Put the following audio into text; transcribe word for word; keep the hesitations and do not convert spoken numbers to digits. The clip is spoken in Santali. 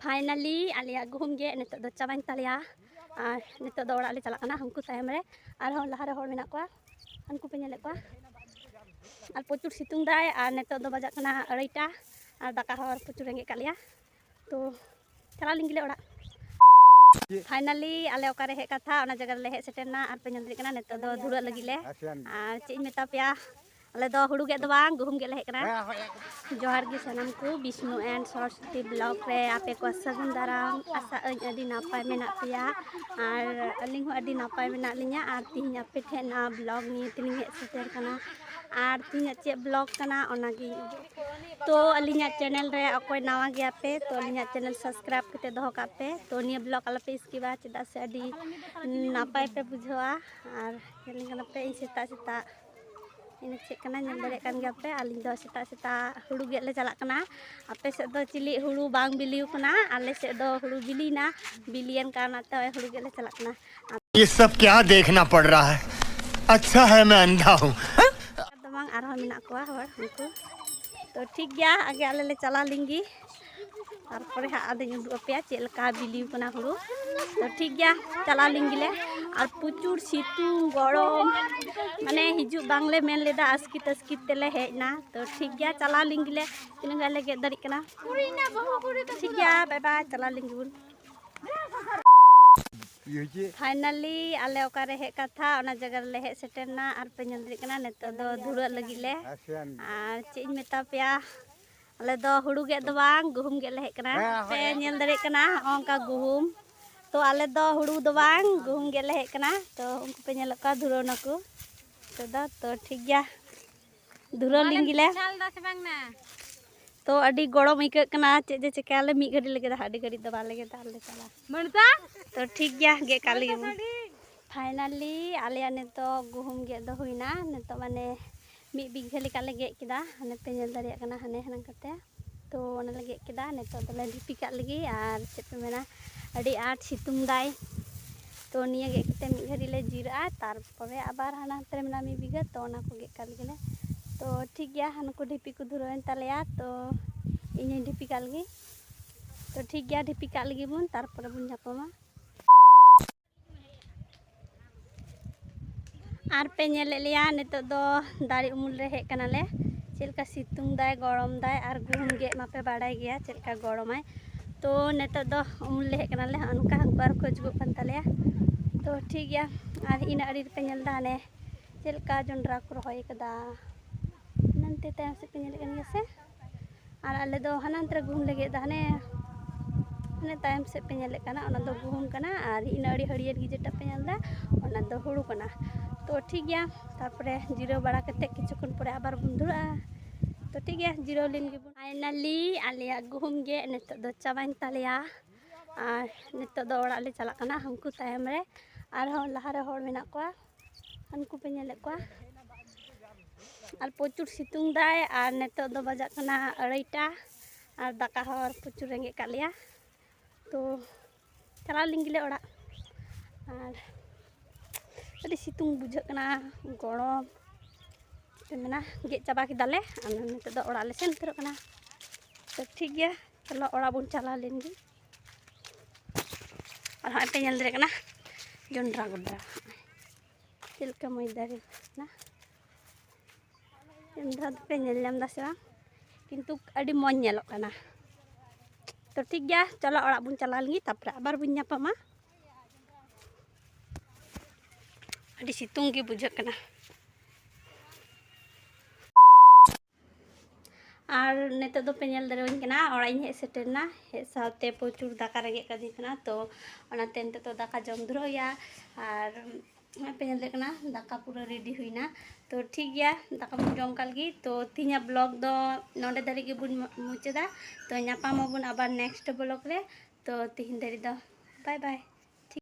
ᱯᱷᱟᱭᱱᱟᱞᱤ ᱟᱞᱮᱭᱟᱜ ᱜᱩᱦᱩᱢ ᱜᱮᱫ ᱱᱤᱛᱚᱜ ᱫᱚ ᱪᱟᱵᱟᱭᱮᱱ ᱛᱟᱞᱮᱭᱟ᱾ ᱟᱨ ᱱᱤᱛᱚᱜ ᱫᱚ ᱚᱲᱟᱜ ᱞᱮ ᱪᱟᱞᱟᱜ ᱠᱟᱱᱟ᱾ ᱦᱟᱹᱱᱠᱩ ᱛᱟᱭᱚᱢ ᱨᱮ ᱟᱨᱦᱚᱸ ᱞᱟᱦᱟ ᱨᱮ ᱦᱚᱲ ᱢᱮᱱᱟᱜ ᱠᱚᱣᱟ, ᱦᱟᱹᱱᱠᱩ ᱯᱮ ᱧᱮᱞᱮᱫ ᱠᱚᱣᱟ᱾ ᱟᱨ ᱯᱨᱚᱪᱩᱨ ᱥᱤᱛᱩᱝ ᱫᱟᱭ, ᱟᱨ ᱱᱤᱛᱚᱜ ᱫᱚ ᱵᱟᱡᱟᱜ ᱠᱟᱱᱟ ᱟᱹᱲᱟᱹᱭᱴᱟ, ᱟᱨ ᱫᱟᱠᱟ ᱦᱚᱸ ᱟᱨ ᱯᱨᱚᱪᱩᱨ ᱨᱮᱸᱜᱮᱡ ᱠᱟᱜ ᱞᱮᱭᱟ᱾ ᱛᱚ ᱪᱟᱞᱟᱣ ᱞᱮᱱ ᱜᱮᱞᱮ ᱚᱲᱟᱜ᱾ ᱯᱷᱟᱭᱱᱟᱞᱤ ᱟᱞᱮ ᱚᱠᱟᱨᱮ ᱦᱮᱡ ᱠᱟᱛᱷᱟ, ᱚᱱᱟ ᱡᱟᱭᱜᱟ ᱨᱮᱞᱮ ᱦᱮᱡ ᱥᱮᱴᱮᱨ ᱮᱱᱟ᱾ ᱟᱨ ᱯᱮ ᱧᱮᱞ ᱫᱟᱲᱮᱭᱟᱜ ᱠᱟᱱᱟ, ᱱᱤᱛᱚᱜ ᱫᱚ ᱫᱷᱩᱨᱟᱹᱜ ᱞᱟᱹᱜᱤᱫ ᱞᱮ᱾ ᱟᱨ ᱪᱮᱫ ᱤᱧ ᱢᱮᱛᱟ ᱯᱮᱭᱟ, ᱟᱞᱮ ᱫᱚ ᱦᱩᱲᱩ ᱜᱮᱫ ᱫᱚ ᱵᱟᱝ, ᱜᱩᱦᱩᱢ ᱜᱮᱫ ᱞᱮ ᱦᱮᱡ ᱠᱟᱱᱟ᱾ ᱡᱚᱦᱟᱨ ᱜᱮ ᱥᱟᱱᱟᱢ ᱠᱚ, ᱵᱤᱥᱱᱩ and ᱥᱚᱨᱚᱥᱚᱛᱤ vlog ᱨᱮ ᱟᱯᱮ ᱠᱚ ᱥᱟᱹᱜᱩᱱ ᱫᱟᱨᱟᱢ᱾ ᱟᱥᱟᱜ ᱟᱹᱧ ᱟᱹᱰᱤ ᱱᱟᱯᱟᱭ ᱢᱮᱱᱟᱜ ᱯᱮᱭᱟ, ᱟᱨ ᱟᱹᱞᱤᱧ ᱦᱚᱸ ᱟᱹᱰᱤ ᱱᱟᱯᱟᱭ ᱢᱮᱱᱟᱜ ᱞᱤᱧᱟ᱾ ᱟᱨ ᱛᱤᱦᱤᱧ ᱟᱯᱮ ᱴᱷᱮᱱ ᱱᱟᱣᱟ vlog ᱱᱤᱭᱮ ᱛᱮᱞᱤᱧ ᱦᱮᱡ ᱥᱮᱴᱮᱨ ᱠᱟᱱᱟ᱾ ᱟᱨ ᱛᱤᱦᱤᱧᱟᱜ ᱪᱮᱫ vlog ᱠᱟᱱᱟ, ᱚᱱᱟᱜᱮ᱾ ᱛᱚ ᱟᱹᱞᱤᱧᱟᱜ channel ᱨᱮ ᱚᱠᱚᱭ ᱱᱟᱣᱟ ᱜᱮᱭᱟ ᱯᱮ, ᱛᱚ ᱟᱹᱞᱤᱧᱟᱜ channel subscribe ᱠᱟᱛᱮ ᱫᱚᱦᱚ ᱠᱟᱜ ᱯᱮ᱾ ᱛᱚ ᱱᱤᱭᱟᱹ vlog ᱟᱞᱚᱯᱮ skipᱟ, ᱪᱮᱫᱟᱜ ᱥᱮ ᱟᱹᱰᱤ ᱱᱟᱯᱟᱭ ᱯᱮ ᱵᱩᱡᱷᱟᱹᱣᱟ᱾ ᱟᱨ ᱧᱮᱞ ᱠᱟᱱᱟ ᱯᱮ ᱤᱧ ᱥᱮᱛᱟᱜ ᱥᱮᱛᱟᱜ ᱤᱧ ᱪᱮᱫ ᱠᱟᱱᱟ, ᱧᱮᱞ ᱫᱟᱲᱮᱭᱟᱜ ᱠᱟᱱ ᱜᱮᱭᱟ ᱯᱮ, ᱟᱹᱞᱤᱧ ᱫᱚ ᱥᱮᱛᱟᱜ ᱥᱮᱛᱟᱜ ᱦᱩᱲᱩ ᱜᱮᱫ ᱞᱮ ᱪᱟᱞᱟᱜ ᱠᱟᱱᱟ᱾ ᱟᱯᱮ ᱥᱮᱫ ᱫᱚ ᱪᱤᱞᱤ ᱦᱩᱲᱩ ᱵᱟᱝ ᱵᱤᱞᱤᱣ ᱠᱟᱱᱟ, ᱟᱞᱮ ᱥᱮᱫ ᱫᱚ ᱦᱩᱲᱩ ᱵᱤᱞᱤᱭᱮᱱᱟ, ᱵᱤᱞᱤᱭᱮᱱ ᱠᱟᱨᱚᱱ ᱛᱮ ᱦᱩᱲᱩ ᱜᱮᱫ ᱞᱮ ᱪᱟᱞᱟᱜ ᱠᱟᱱᱟ᱾ ये सब क्या देखना पड़ रहा है? अच्छा है मैं अंधा हूँ। ᱫᱚ ᱵᱟᱝ, ᱟᱨᱦᱚᱸ ᱢᱮᱱᱟᱜ ᱠᱚᱣᱟ ᱦᱚᱲ ᱩᱱᱠᱩ᱾ ᱛᱚ ᱴᱷᱤᱠ ᱜᱮᱭᱟ, ᱟᱜᱮ ᱟᱞᱮ ᱞᱮ ᱪᱟᱞᱟᱣ ᱞᱮᱱ ᱜᱮ, ᱛᱟᱨᱯᱚᱨᱮ ᱦᱟᱸᱜ ᱟᱫᱚᱧ ᱩᱫᱩᱜ ᱟᱯᱮᱭᱟ ᱪᱮᱫ ᱞᱮᱠᱟ ᱵᱤᱞᱤᱣ ᱠᱟᱱᱟ ᱦᱩᱲᱩ᱾ ᱛᱚ ᱴᱷᱤᱠ ᱜᱮᱭᱟ, ᱪᱟᱞᱟᱣ ᱞᱮᱱ ᱜᱮᱞᱮ᱾ ᱟᱨ ᱯᱨᱚᱪᱩᱨ ᱥᱤᱛᱩᱝ ᱜᱚᱨᱚᱢ, ᱢᱟᱱᱮ ᱦᱤᱡᱩᱜ ᱵᱟᱝᱞᱮ ᱢᱮᱱ ᱞᱮᱫᱟ, ᱟᱥᱠᱤᱛ ᱟᱥᱠᱤᱛ ᱛᱮᱞᱮ ᱦᱮᱡ ᱮᱱᱟ᱾ ᱛᱚ ᱴᱷᱤᱠ ᱜᱮᱭᱟ, ᱪᱟᱞᱟᱣ ᱞᱮᱱ ᱜᱮᱞᱮ, ᱛᱤᱱᱟᱹᱜ ᱜᱟᱱ ᱞᱮ ᱜᱮᱫ ᱫᱟᱲᱮᱭᱟᱜ ᱠᱟᱱᱟ᱾ ᱴᱷᱤᱠ ᱜᱮᱭᱟ, ᱵᱟᱭ ᱵᱟᱭ, ᱪᱟᱞᱟᱣ ᱞᱮᱱ ᱜᱮᱵᱚᱱ᱾ ᱯᱷᱟᱭᱱᱟᱞᱤ ᱟᱞᱮ ᱚᱠᱟᱨᱮ ᱦᱮᱡ ᱠᱟᱛᱷᱟ, ᱚᱱᱟ ᱡᱟᱭᱜᱟ ᱨᱮᱞᱮ ᱦᱮᱡ ᱥᱮᱴᱮᱨ ᱮᱱᱟ᱾ ᱟᱨ ᱯᱮ ᱧᱮᱞ ᱫᱟᱲᱮᱭᱟᱜ ᱠᱟᱱᱟ, ᱱᱤᱛᱚᱜ ᱫᱚ ᱫᱷᱩᱨᱟᱹᱜ ᱞᱟᱹᱜᱤᱫ ᱞᱮ᱾ ᱟᱨ ᱪᱮᱫ ᱤᱧ ᱢᱮᱛᱟ ᱯᱮᱭᱟ, ᱟᱞᱮ ᱫᱚ ᱦᱩᱲᱩ ᱜᱮᱫ ᱫᱚ ᱵᱟᱝ, ᱜᱩᱦᱩᱢ ᱜᱮᱫ ᱞᱮ ᱦᱮᱡ ᱠᱟᱱᱟ᱾ ᱯᱮ ᱧᱮᱞ ᱫᱟᱲᱮᱭᱟᱜ ᱠᱟᱱᱟ, ᱦᱚᱸᱜᱼᱚ ᱱᱚᱝᱠᱟ ᱜᱩᱦᱩᱢ᱾ ᱛᱚ ᱟᱞᱮ ᱫᱚ ᱦᱩᱲᱩ ᱫᱚ ᱵᱟᱝ, ᱜᱩᱦᱩᱢ ᱜᱮᱫ ᱞᱮ ᱦᱮᱡ ᱠᱟᱱᱟ᱾ ᱛᱚ ᱩᱱᱠᱩ ᱯᱮ ᱧᱮᱞᱮᱫ ᱠᱚᱣᱟ, ᱫᱷᱩᱨᱟᱹᱣ ᱱᱟᱠᱚ ᱱᱤᱛᱚᱜ ᱫᱚ᱾ ᱛᱚ ᱴᱷᱤᱠ ᱜᱮᱭᱟ, ᱫᱷᱩᱨᱟᱹᱣ ᱞᱤᱧ ᱜᱮᱞᱮ᱾ ᱛᱚ ᱟᱹᱰᱤ ᱜᱚᱨᱚᱢ ᱟᱹᱭᱠᱟᱹᱜ ᱠᱟᱱᱟ, ᱪᱮᱫ ᱡᱮ ᱪᱤᱠᱟᱹᱭᱟᱞᱮ, ᱢᱤᱫ ᱜᱷᱟᱹᱲᱤ ᱞᱮ ᱜᱮᱫᱟ, ᱟᱹᱰᱤ ᱜᱷᱟᱹᱲᱤᱡ ᱫᱚ ᱵᱟᱞᱮ ᱜᱮᱫᱟ, ᱟᱞᱮ ᱪᱟᱞᱟᱜᱼᱟ᱾ ᱛᱚ ᱴᱷᱤᱠ ᱜᱮᱭᱟ, ᱜᱮᱫ ᱠᱟᱜ ᱞᱮᱜᱮ ᱵᱚᱱ᱾ ᱯᱷᱟᱭᱱᱟᱞᱤ ᱟᱞᱮᱭᱟᱜ ᱱᱤᱛᱚᱜ ᱜᱩᱦᱩᱢ ᱜᱮᱫ ᱫᱚ ᱦᱩᱭᱱᱟ᱾ ᱱᱤᱛᱚᱜ ᱢᱟᱱᱮ ᱢᱤᱫ ᱵᱤᱜᱷᱟᱹ ᱞᱮᱠᱟᱞᱮ ᱜᱮᱫ ᱠᱮᱫᱟ, ᱦᱟᱱᱮ ᱯᱮ ᱧᱮᱞ ᱫᱟᱲᱮᱭᱟᱜ ᱠᱟᱱᱟ, ᱦᱟᱱᱮ ᱦᱟᱱᱟ ᱠᱟᱛᱮ᱾ ᱛᱚ ᱚᱱᱟᱞᱮ ᱜᱮᱫ ᱠᱮᱫᱟ᱾ ᱱᱤᱛᱚᱜ ᱫᱚᱞᱮ ᱰᱷᱤᱯᱤ ᱠᱟᱜ ᱞᱮᱜᱮ, ᱟᱨ ᱪᱮᱫ ᱯᱮ ᱢᱮᱱᱟ, ᱟᱹᱰᱤ ᱟᱸᱴ ᱥᱤᱛᱩᱝ ᱫᱟᱭ᱾ ᱛᱚ ᱱᱤᱭᱟᱹ ᱜᱮᱫ ᱠᱟᱛᱮ ᱢᱤᱫ ᱜᱷᱟᱹᱲᱤᱡ ᱞᱮ ᱡᱤᱨᱟᱹᱜᱼᱟ, ᱛᱟᱨᱯᱚᱨᱮ ᱟᱵᱟᱨ ᱦᱟᱱᱟ ᱦᱟᱱᱛᱮ ᱨᱮ ᱢᱮᱱᱟᱜᱼᱟ ᱢᱤᱫ ᱵᱤᱜᱷᱟᱹ, ᱛᱚ ᱚᱱᱟ ᱠᱚ ᱜᱮᱫ ᱠᱟᱜ ᱞᱮᱜᱮ ᱞᱮ᱾ ᱛᱚ ᱴᱷᱤᱠ ᱜᱮᱭᱟ, ᱦᱟᱱᱟ ᱠᱚ ᱰᱷᱤᱯᱤ ᱠᱚ ᱫᱷᱩᱨᱟᱹᱣ ᱮᱱ ᱛᱟᱞᱮᱭᱟ᱾ ᱛᱚ ᱤᱧ ᱦᱚᱸᱧ ᱰᱷᱤᱯᱤ ᱠᱟᱜ ᱞᱮᱜᱮ᱾ ᱛᱚ ᱛᱚ ᱴᱷᱤᱠ ᱜᱮᱭᱟ, ᱰᱷᱤᱯᱤ ᱠᱟᱜ ᱞᱟᱹᱜᱤᱫ ᱵᱚᱱ, ᱛᱟᱨᱯᱚᱨᱮ ᱵᱚᱱ ᱧᱟᱯᱟᱢᱟ᱾ ᱟᱨ ᱯᱮ ᱧᱮᱞᱮᱫ ᱞᱮᱭᱟ, ᱱᱤᱛᱚᱜ ᱫᱚ ᱫᱟᱨᱮ ᱩᱢᱩᱞ ᱨᱮ ᱦᱮᱡ ᱠᱟᱱᱟᱞᱮ᱾ ᱪᱮᱫ ᱞᱮᱠᱟ ᱥᱤᱛᱩᱝ ᱫᱟᱭ, ᱜᱚᱨᱚᱢ ᱫᱟᱭ, ᱟᱨ ᱜᱩᱦᱩᱢ ᱜᱮᱫ ᱢᱟᱯᱮ ᱵᱟᱲᱟᱭ ᱜᱮᱭᱟ ᱪᱮᱫ ᱞᱮᱠᱟ ᱜᱚᱨᱚᱢᱟᱭ᱾ ᱛᱚ ᱱᱤᱛᱚᱜ ᱫᱚ ᱩᱢᱩᱞ ᱞᱮ ᱦᱮᱡ ᱠᱟᱱᱟᱞᱮ, ᱚᱱᱠᱟ ᱦᱟᱹᱱᱠᱩ ᱟᱨ ᱠᱚ ᱦᱤᱡᱩᱜᱚᱜ ᱠᱟᱱ ᱛᱟᱞᱮᱭᱟ᱾ ᱛᱚ ᱴᱷᱤᱠ ᱜᱮᱭᱟ, ᱟᱨ ᱤᱱᱟᱹ ᱟᱲᱮ ᱨᱮᱯᱮ ᱧᱮᱞ ᱮᱫᱟ ᱦᱟᱱᱮ ᱪᱮᱫ ᱞᱮᱠᱟ ᱡᱚᱱᱰᱨᱟ ᱠᱚ ᱨᱚᱦᱚᱭ ᱠᱟᱫᱟ, ᱦᱟᱱᱛᱮ ᱛᱟᱭᱚᱢ ᱥᱮᱫ ᱯᱮ ᱧᱮᱞᱮᱫ ᱠᱟᱱ ᱜᱮᱭᱟ ᱥᱮ? ᱟᱨ ᱟᱞᱮ ᱫᱚ ᱦᱟᱱᱟ ᱱᱚᱛᱮ ᱨᱮ ᱜᱩᱦᱩᱢ ᱞᱮ ᱜᱮᱫ ᱮᱫᱟ, ᱦᱟᱱᱮ ᱦᱟᱱᱮ ᱛᱟᱭᱚᱢ ᱥᱮᱫ ᱯᱮ ᱧᱮᱞᱮᱫ ᱠᱟᱱᱟ, ᱚᱱᱟ ᱫᱚ ᱜᱩᱦᱩᱢ ᱠᱟᱱᱟ, ᱟᱨ ᱤᱱᱟᱹ ᱟᱹᱰᱤ ᱦᱟᱹᱨᱭᱟᱹᱲ ᱜᱮ ᱡᱮᱴᱟ ᱯᱮ ᱧᱮᱞ ᱮᱫᱟ, ᱚᱱᱟ ᱫᱚ ᱦᱩᱲᱩ ᱠᱟᱱᱟ᱾ ᱛᱚ ᱴᱷᱤᱠ ᱜᱮᱭᱟ, ᱛᱟᱨᱯᱚᱨᱮ ᱡᱤᱨᱟᱹᱣ ᱵᱟᱲᱟ ᱠᱟᱛᱮᱫ ᱠᱤᱪᱷᱩ ᱠᱷᱚᱱ ᱯᱚᱨᱮ ᱟᱵᱟᱨ ᱵᱚᱱ ᱫᱷᱩᱨᱟᱹᱜᱼᱟ᱾ ᱛᱚ ᱴᱷᱤᱠ ᱜᱮᱭᱟ, ᱡᱤᱨᱟᱹᱣ ᱞᱮᱱ ᱜᱮᱵᱚᱱ᱾ ᱯᱷᱟᱭᱱᱟᱞᱤ ᱟᱞᱮᱭᱟᱜ ᱜᱩᱦᱩᱢ ᱜᱮᱫ ᱱᱤᱛᱚᱜ ᱫᱚ ᱪᱟᱵᱟᱭᱮᱱ ᱛᱟᱞᱮᱭᱟ, ᱟᱨ ᱱᱤᱛᱚᱜ ᱫᱚ ᱚᱲᱟᱜ ᱞᱮ ᱪᱟᱞᱟᱜ ᱠᱟᱱᱟ᱾ ᱦᱟᱹᱱᱠᱩ ᱛᱟᱭᱚᱢ ᱨᱮ ᱟᱨᱦᱚᱸ ᱞᱟᱦᱟ ᱨᱮ ᱦᱚᱲ ᱢᱮᱱᱟᱜ ᱠᱚᱣᱟ, ᱦᱟᱹᱱᱠᱩ ᱯᱮ ᱧᱮᱞᱮᱫ ᱠᱚᱣᱟ᱾ ᱟᱨ ᱯᱨᱚᱪᱩᱨ ᱥᱤᱛᱩᱝ ᱫᱟᱭ, ᱟᱨ ᱱᱤᱛᱚᱜ ᱫᱚ ᱵᱟᱡᱟᱜ ᱠᱟᱱᱟ ᱟᱹᱲᱟᱹᱭᱴᱟ, ᱟᱨ ᱫᱟᱠᱟ ᱦᱚᱸ ᱯᱨᱚᱪᱩᱨ ᱨᱮᱸᱜᱮᱡ ᱠᱟᱜ ᱞᱮᱭᱟ᱾ ᱛᱚ ᱪᱟᱞᱟᱣ ᱞᱮᱱ ᱜᱮᱞᱮ ᱚᱲᱟᱜ᱾ ᱟᱨ ᱟᱹᱰᱤ ᱥᱤᱛᱩᱝ ᱵᱩᱡᱷᱟᱹᱜ ᱠᱟᱱᱟ, ᱜᱚᱨᱚᱢ, ᱪᱮᱫ ᱯᱮ ᱢᱮᱱᱟ, ᱜᱮᱫ ᱪᱟᱵᱟ ᱠᱮᱫᱟᱞᱮ᱾ ᱟᱨ ᱱᱤᱛᱚᱜ ᱫᱚ ᱚᱲᱟᱜ ᱞᱮ ᱥᱮᱱ ᱩᱛᱟᱹᱨᱚᱜ ᱠᱟᱱᱟ᱾ ᱛᱚ ᱴᱷᱤᱠ ᱜᱮᱭᱟ, ᱪᱚᱞᱚ ᱚᱲᱟᱜ ᱵᱚᱱ ᱪᱟᱞᱟᱣ ᱞᱮᱱ ᱜᱮ᱾ ᱟᱨ ᱦᱚᱸᱜᱼᱚᱭ ᱯᱮ ᱧᱮᱞ ᱫᱟᱲᱮᱭᱟᱜ ᱠᱟᱱᱟ ᱡᱚᱱᱰᱨᱟ ᱜᱚᱰᱟ, ᱪᱮᱫ ᱞᱮᱠᱟ ᱢᱚᱡᱽ ᱫᱟᱨᱮ ᱠᱟᱱᱟ᱾ ᱡᱚᱱᱰᱨᱟ ᱫᱚᱯᱮ ᱧᱮᱞ ᱧᱟᱢ ᱮᱫᱟ ᱥᱮ ᱵᱟᱝ? ᱠᱤᱱᱛᱩ ᱟᱹᱰᱤ ᱢᱚᱡᱽ ᱧᱮᱞᱚᱜ ᱠᱟᱱᱟ᱾ ᱛᱚ ᱴᱷᱤᱠ ᱜᱮᱭᱟ, ᱪᱚᱞᱚ ᱚᱲᱟᱜ ᱵᱚᱱ ᱪᱟᱞᱟᱣ ᱞᱮᱱᱜᱮ, ᱛᱟᱨᱯᱚᱨᱮ ᱟᱵᱟᱨ ᱵᱚᱱ ᱧᱟᱯᱟᱢᱟ᱾ ᱟᱹᱰᱤ ᱥᱤᱛᱩᱝ ᱜᱮ ᱵᱩᱡᱷᱟᱹᱜ ᱠᱟᱱᱟ᱾ ᱟᱨ ᱱᱤᱛᱚᱜ ᱫᱚ ᱯᱮ ᱧᱮᱞ ᱫᱟᱲᱮᱭᱟᱹᱧ ᱠᱟᱱᱟ, ᱚᱲᱟᱜ ᱤᱧ ᱦᱮᱡ ᱥᱮᱴᱮᱨ ᱮᱱᱟ᱾ ᱦᱮᱡ ᱥᱟᱶᱛᱮ ᱯᱨᱚᱪᱩᱨ ᱫᱟᱠᱟ ᱨᱮᱸᱜᱮᱡ ᱠᱟᱫᱤᱧ ᱠᱟᱱᱟ, ᱛᱚ ᱚᱱᱟᱛᱮ ᱱᱤᱛᱚᱜ ᱫᱚ ᱫᱟᱠᱟ ᱡᱚᱢ ᱫᱷᱩᱨᱟᱹᱣ ᱦᱩᱭᱩᱜᱼᱟ᱾ ᱟᱨ ᱱᱚᱜᱼᱚᱭ ᱯᱮ ᱧᱮᱞ ᱫᱟᱲᱮᱭᱟᱜ ᱠᱟᱱᱟ, ᱫᱟᱠᱟ ᱯᱩᱨᱟᱹ ᱨᱮᱰᱤ ᱦᱩᱭᱱᱟ᱾ ᱛᱚ ᱴᱷᱤᱠ ᱜᱮᱭᱟ, ᱫᱟᱠᱟ ᱵᱚᱱ ᱡᱚᱢ ᱠᱟᱜ ᱞᱮᱜᱮ᱾ ᱛᱚ ᱛᱤᱦᱤᱧᱟᱜ ᱵᱞᱚᱜ ᱫᱚ ᱱᱚᱰᱮ ᱫᱷᱟᱹᱨᱤᱡ ᱜᱮᱵᱚᱱ ᱢᱩ-, ᱢᱩᱪᱟᱹᱫᱟ᱾ ᱛᱚ ᱧᱟᱯᱟᱢ ᱟᱵᱚᱱ ᱟᱵᱟᱨ ᱱᱮᱠᱥᱴ ᱵᱞᱚᱜ ᱨᱮ᱾ ᱛᱚ ᱛᱤᱦᱤᱧ ᱫᱷᱟᱹᱨᱤᱡ ᱫᱚ ᱵᱟᱭ ᱵᱟᱭ᱾